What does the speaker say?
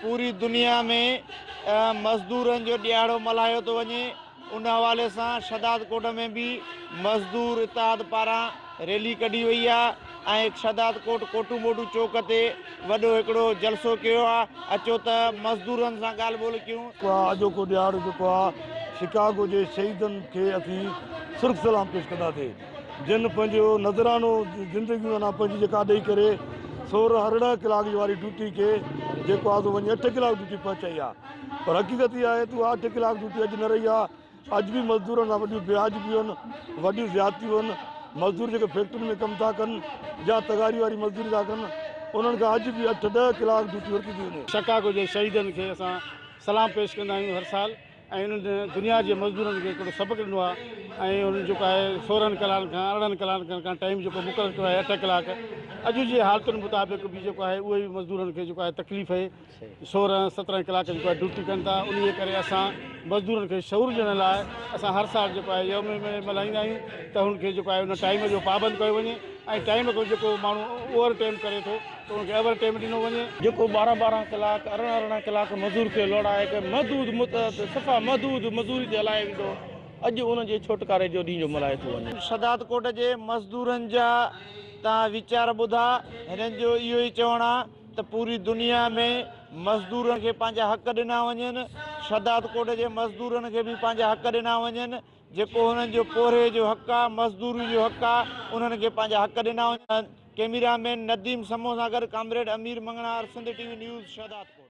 پوري دنيا ۾ مزدورن جو ڏهاڙو ملهايو ٿو وڃي، ان حوالي سان شهدادڪوٽ ۾ به مزدور اتحاد پاران ريلي ڪڍي وئي آهي ۽ شهدادڪوٽ ڪوٽو موٽو چوڪ تي وڏو هڪڙو جلسو ڪيو آهي، اچو ته مزدورن سان ڳالهه ٻولهه ڪيون. اڄوڪو ڏهاڙو جيڪو آهي شڪاگو جي شهيدن کي اسين سرخ سلام پيش ڪنداسين. جن پنهنجو نذرانو زندگيون انا پنهنجي جيڪا ڏئي ڪري 16 18 ڪلاڪ جي واري ڊيوٽي کي جيڪو آ سو وڃي 8 ڪلاڪ ڊيوٽي پهچائي آ پر حقيقت اها آهي ته اها 8 ڪلاڪ ڊيوٽي اڄ نه رهي آ. اڄ به مزدورن سان وڏيون بي واجبيون آهن، وڏيون زيادتيون آهن. مزدور جيڪي فيڪٽرين ۾ ڪم ٿا ڪن يا تغاري واري مزدوري ٿا ڪن انهن کان اڄ به 8 10 ڪلاڪ ڊيوٽي ورتي ٿي وڃي. شڪاگو جي شهيدن کي اسان سلام پيش ڪندا آهيون هر سال. ۽ انهن دنيا جي مزدورن کي هڪڙو سبق ڏنو آهي ۽ انهن جيڪو آهي 16 ڪلاڪن کان 18 ڪلاڪن کان ٽائيم جيڪو مقرر ڪيو آهي 8 ڪلاڪ اڄ جي حالتن مطابق به جيڪو آهي اهي به مزدورن کي جيڪو آهي تڪليف آهي 16 17 ڪلاڪ جيڪو آهي ڊيوٽي ڪن ٿا انهي ڪري اسان مزدورن کي شعور ڏيڻ لاء اسان هر سال جيڪو آهي يوم ملهائيندا آهيون ته هن کي جيڪو آهي ان ٽائيم جو پابند ڪيو وڃي ۽ ٽائيم کان جيڪو ماڻهو اوور ٽائيم ڪري ٿو ته ان کي اوور ٽائيم ڏنو وڃي. جيڪو 12 12 ڪلاڪ 18 18 ڪلاڪ مزور کي لوڙائي ڪري محدود صفا محدود مزوري تي هلايو ويندو هو، اڄ ان جي ڇوٽڪاري جو ڏينهن جو ملهايو ٿو وڃي. شھدادڪوٽ جي مزدورن جا توهان ويچار ٻڌا، هنن جو اهو ئي چوڻ آ ته پوري دنيا ۾ مزدورن کي پنهنجا حق ڏنا وڃن، شھدادڪوٽ جي مزدورن کي به پنهنجا حق ڏنا وڃن، جيڪو هنن جو پورهيي جو حق آ، مزدوري جو حق آ، انهن کي پنهنجا حق ڏنا وڃن. ڪئميرا مين نديم سمون سان گڏ comrade Amir Manganhar, Sindh T V news, Shahdadkot.